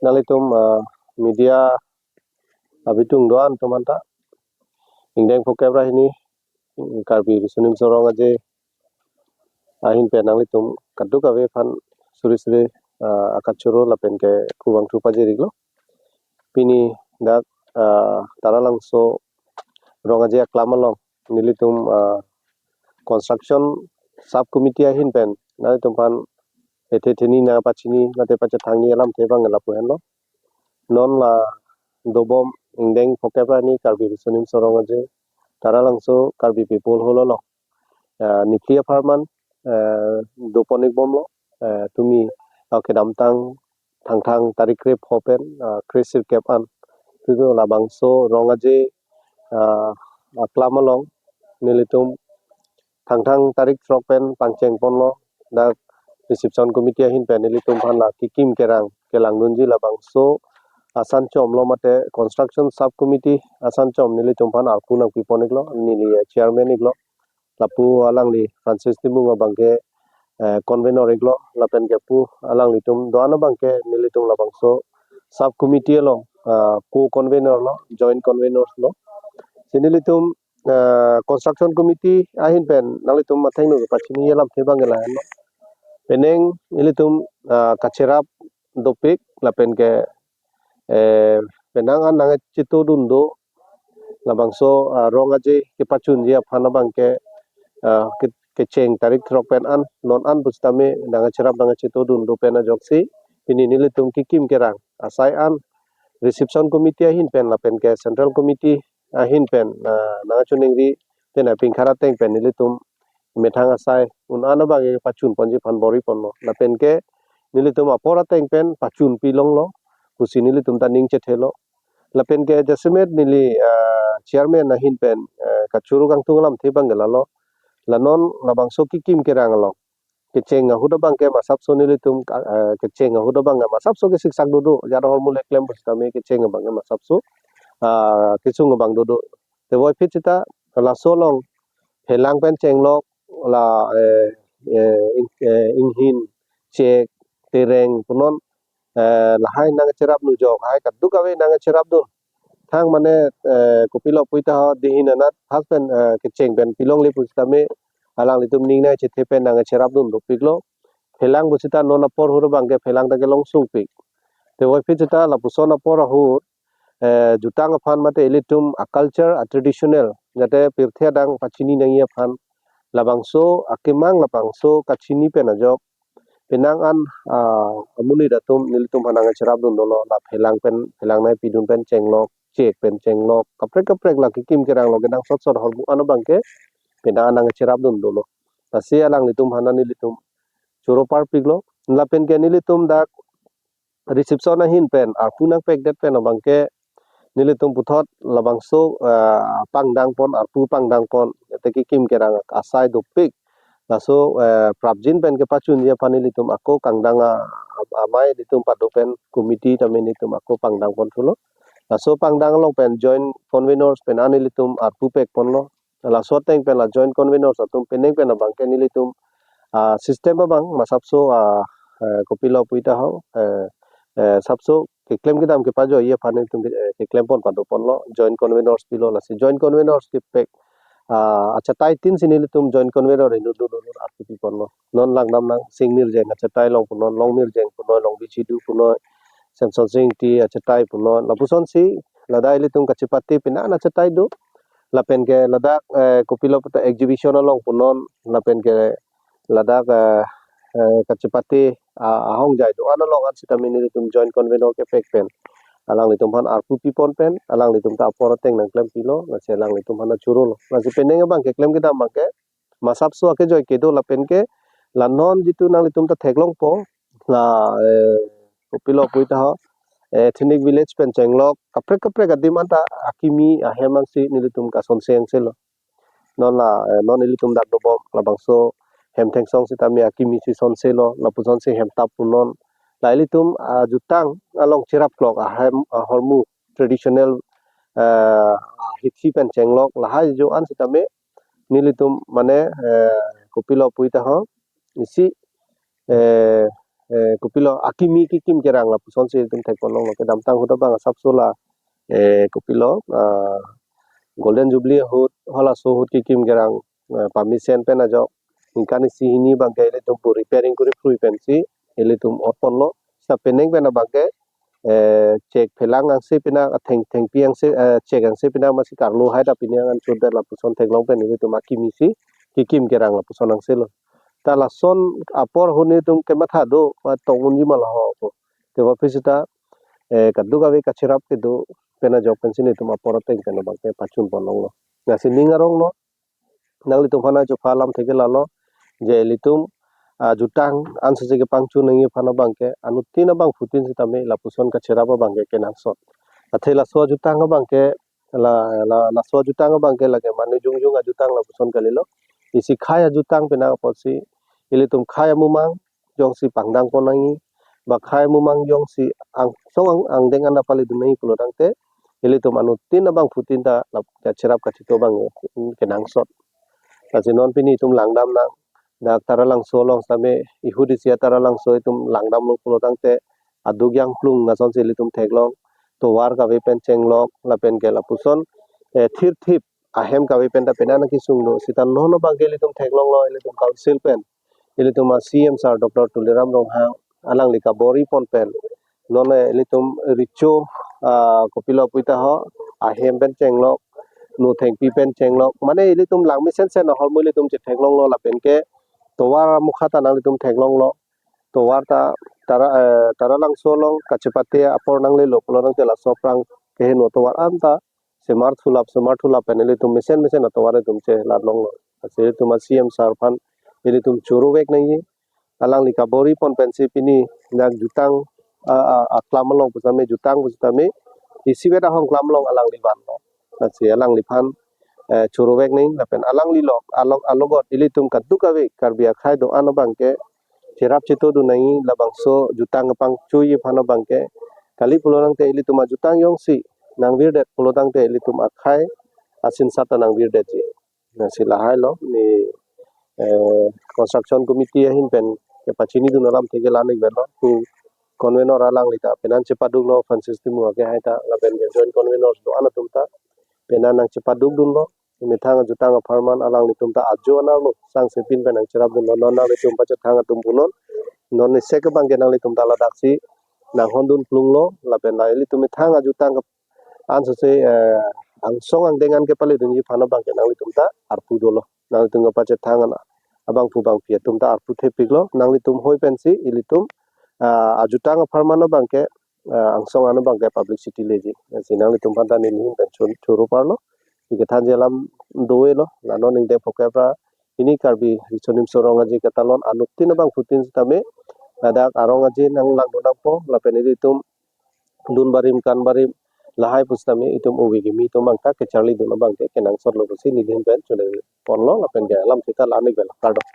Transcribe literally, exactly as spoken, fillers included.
Nanglitum, ah, media abitung do-an atum anta, ingdeng phokep ra hini, mm, Karbi Riso Nimso Rong Aje ahin pen nanglitum kadokave aphan suri suri, ah, akachoro lapen ke kuvang thu pajir-iklo. Pini dak, ah, Taralangso Rong Aje aklam along nelitum, ah, construction sub committee ahin pen nanglitum aphan ethe theni nangpachini mate pachethangji alamthe abang lapu henlo. Non la dobom ingdeng phokep ra hini Karbi Riso Nimso Rong Aje Taralangso Karbi People Hall along, ah, niphli apharman, ah, dopon-ik bomlo, ah, tumi, ah, kedamtang Thangthang tarik krepho pen, ah, kresirkep an. Tutu labangso Rong Aje, ah, aklam along nelitum Thangthang tarik throk pen pangcheng ponlo. Dak reception committee ahin pen nelitum aphan la kekim kerang kelangdunji labangso asan chomlo mate construction sub committee asan chom nelitum aphan arpu nangpi pon-iklo, neli chairman-iklo. Lapu alangli Francis Timung abangke, eh, convener-iklo, lapen ke pu alanglitum do-an abangke nelitum labangso sub committee along, ah, co-convener lo, joint conveners lo. Si nelitum, ah, construction committee ahin pen nanglitum athengno pachini alamthe abang lahenlo. Penang nelitum, ah, kacherap dopik lapen ke, eh, penang an nangchitodun do labangso, ah, Rong Aje kepachunji aphan abangke, ah, ke, kecheng tarik throk pen an, non an pusitame nangcherap nangchitodun do pen ajoksi pini nelitum kekim kerang asai an reception committee ahin pen lapen ke central committee ahin pen, ah, nangchiningri tena pingkhar ateng pen nelitum methang asai un-an abang pachun ponji aphan bor-i ponlo. Lapen ke nelitum apor ateng pen pachunpi longlo pusi nelitum ta ning chethelo. Lapen ke jasemet neli, ah, chairman ahin pen, eh, kachoro kangtung alamthe abang lalo. La non labangso kekim kerang along kecheng ahut abangke masapso nelitum, ah, kecheng ahut abang masapso kesiksak dodo. Jat ahormu le klem pusitame kecheng abang masapso, ah, kesung abang dodo. Tevoiphit sita laso along phelang pen chenglok la, eh, eh, ing-, eh, inghin, chek, tereng punon, eh, lahai nangcherapnujok, lahai kadokave nangcherapdun. Thang mane, eh, kopilo puita ho dihin anat has pen, eh, kecheng pen pilongle pusitame alanglitum ning nangchethe pen nangcherapdun dopiklo. Phelang pusita non apor ahut abangke phelang ta kelong sungpik. Tevoiphit sita lapuson apor ahut, eh, jutang aphan mate ilitum a-culture, a-traditional, jate pirthe adang pachini nangji aphan labangso akemang labangso kachini pen ajok penang an, ah, amonit atum nelitum aphan nangcherapdun dolo, la phelang pen, phelang nangpidun pen chenglok, chek pen chenglok, kaprek kaprek la kekim kerang lo kenangsot sot ahormu an abangke penang an nangcherapdun dolo. Lasi alanglitum aphan nelitum choro parpiklo. Lapen ke nelitum dak reception ahin pen arpu nangpekdet pen abangke nelitum puthot labangso, ah, pangdang pon, arpu pangdang pon, ete kekim kerang asai dopik. Laso, eh, prapjin pen kepachunji aphan nelitum ako kangdang a-, a-, amei nelitum pado pen committee tame nelitum ako pangdang pon thulo. Laso pangdang along pen joint conveners pen an nelitum arpu pek ponlo. Laso ateng pen la joint conveners atum penang pen abangke nelitum, ah, system abang masapso, ah, eh, kopilo puita ho, eh, eh, sapso keklem kedam kepajoiji aphan nelitum, eh, keklem pon pado ponlo, joint conveners pilo. Lasi joint conveners kepek, ah, achatai tin si nelitum joint convener inut dun dun arpu pi ponlo. Non langdam nang Sing Mirjeng achatai along punon, Long Mirjeng punon, Long Bichidu punon, Samson Sing Ingti achatai punon. Lapusonsi ladak ilitum kachepate penang achatai do. Lapen ke ladak, eh, kopilo puta exhibition along punon, lapen ke ladak, eh, eh, kachepate, ah, ahongjai do-an along an sitame nelitum joint convenor kepek pen alanglitum aphan arpu pi pon pen alanglitum ta apor ateng nangklempilo, lasi alanglitum aphan chorolo. Lasi penang abang keklem kedam abangke masapso akejoi kedo lapen ke la non jitu nanglitum ta theklongpo la, eh, kopilo puita ho, eh, ethnic village pen chenglok kaprek kaprek adim anta akimi ahem ansi nelitum kasonseng selo. Non la, eh, non ilitum dak dobom labangso hem thengsong sitame akimi si sonselo, lapusonsi hem tap punon. La ilitum, ah, jutang along cherapklok ahem, ah, ahormu traditional, eh, hithi pen chenglok lahai jo-an sitame nelitum mane, eh, kopilo puita ho isi, eh, eh, kopilo akimi kekim kerang lapuson si itum thekpon longlo. Kedamtang ahut abang asapso la, eh, kopilo, ah, Golden Jubilee ahut, halaso ahut kekim kerang, eh, pamesen pen ajok ningkan isi hini abangke ilitum pu repairing kuri phrui pensi ilitum otponlo. Sita penang pen abangke, eh, chek phelang angse penang, atheng thengpi angse, eh, chek angse penang masi karlo hai ta pini angan chutdet lapuson theklong pen ilitum akimi si kekim kerang lapuson angse lo. Ta lason apor ahut nelitum kematha do, ma tong unji ma laho ko. Te aphi sita, eh, kadokave kacherap kedo pen ajok pensi nelitum apor ateng pen abangke pachunpon longlo. Lasi ning aronglo, nanglitum aphan ajok apha alamthe ke lalo, je ilitum, ah, jutang ansose kepangchun nangji aphan abangke anuttin abangphutin sitame lapuson kacherap abangke kenangsot. Athe laso ajutang abangke la, la, laso ajutang abangke lake mane jongjong ajutang lapuson kalilo. Isi khei ajutang penang apotsi ilitum khei amumang jongsi pangdangpon nangji, ba khei amumang jongsi angsong ang, angdeng an ta paledun nangji pulo tangte ilitum anuttin abangphutin ta lap kacherap kachito abang kenangsot. Lasi non pini itum langdam nang, dak Taralangso along sitame ihut isi Taralangso itum langdamlo pulo tangte aduk jangplung asonsi ilitum theklong, tovar kave pen chenglok lapen ke lapuson, eh, thirthip ahem kave pen ta penang kesung do. Sita non abangke ilitum theklonglo, ilitum council pen, ilitum a-C M sir Doctor Tuliram Ronghang alangli kabor-i pon pen, non, eh, ilitum recho, ah, kopilo pu ta ho, ahem pen chenglok, no thengpi pen chenglok, mane ilitum langme sensen ahormu ilitum chetheklonglo lapen ke tovar amukha ta nanglitum theklonglo. Tovar ta Tara, eh, Taralangso along kachepate apor nanglelo pulo tangte laso aphrang keheno tovar anta semar thulap semar thulap pen ilitum mesen mesen atovar itum chelat longlo. Lasi ilitum a-C M sir aphan ilitum choro vek nangji. Alangli kabor-i pon pensi pini dak jutang, ah, ah, aklam along pusitame, jutang pusitame isivet ahong klam along alangli vanlo. Lasi alangliphan, eh, choro vek nangji lapen alangli lok alok alogot ilitum kadokave Karbi akhei do-an abangke cherap chito dun nangji, labangso jutang kepangchunji aphan abangke kali pulo tangte ilitum ajutang jongsi nangvirdet pulo tangte ilitum akhei asinsat ta nangvirdetji. Lasi lahailo ne, eh, construction committee ahin pen kepachinidun alamthe ke la-an ikvetlo. Pu convenor alangli ta penang chepaduklo, Francis Timung ake hai ta lapen ke joint convenor do-an atum ta penang nangchepadukdunlo. Methang ajutang apharman alanglitum ta ajo anerlo sangsepin pen nangcherapdunlo. Non nanglitum pachethang atum punon, non isi ke abangke nanglitum ta ladaksi nanghondun plunglo lapen la ilitum methang ajutang ansose, eh, angsong angdeng an kepaledunji aphan abangke nanglitum ta arpu dolo. Nanglitum kepachethang an abangphu bangphi atum ta arpu thepiklo. Nanglitum hoi pensi ilitum, ah, ajutang apharman abangke, ah, angsong an abangke publicity leji. Lasi nanglitum aphan ta nelihin pen chun choro parlo. Ikethanji alam do-elo. La non ingdeng phokep ra pini Karbi Riso Nimso Rong Aje ketalon anuttin abangphutin sitame ladak arong aje nanglangdun nangpo lapen ilitum dun barim kan barim lahai pusitame itum ove kimi itum angka kecharlidun abangke kenangsotlo pusi nelihin pen chunang ponlo lapen ke alamthe ta la-an ikvetlo, kardom.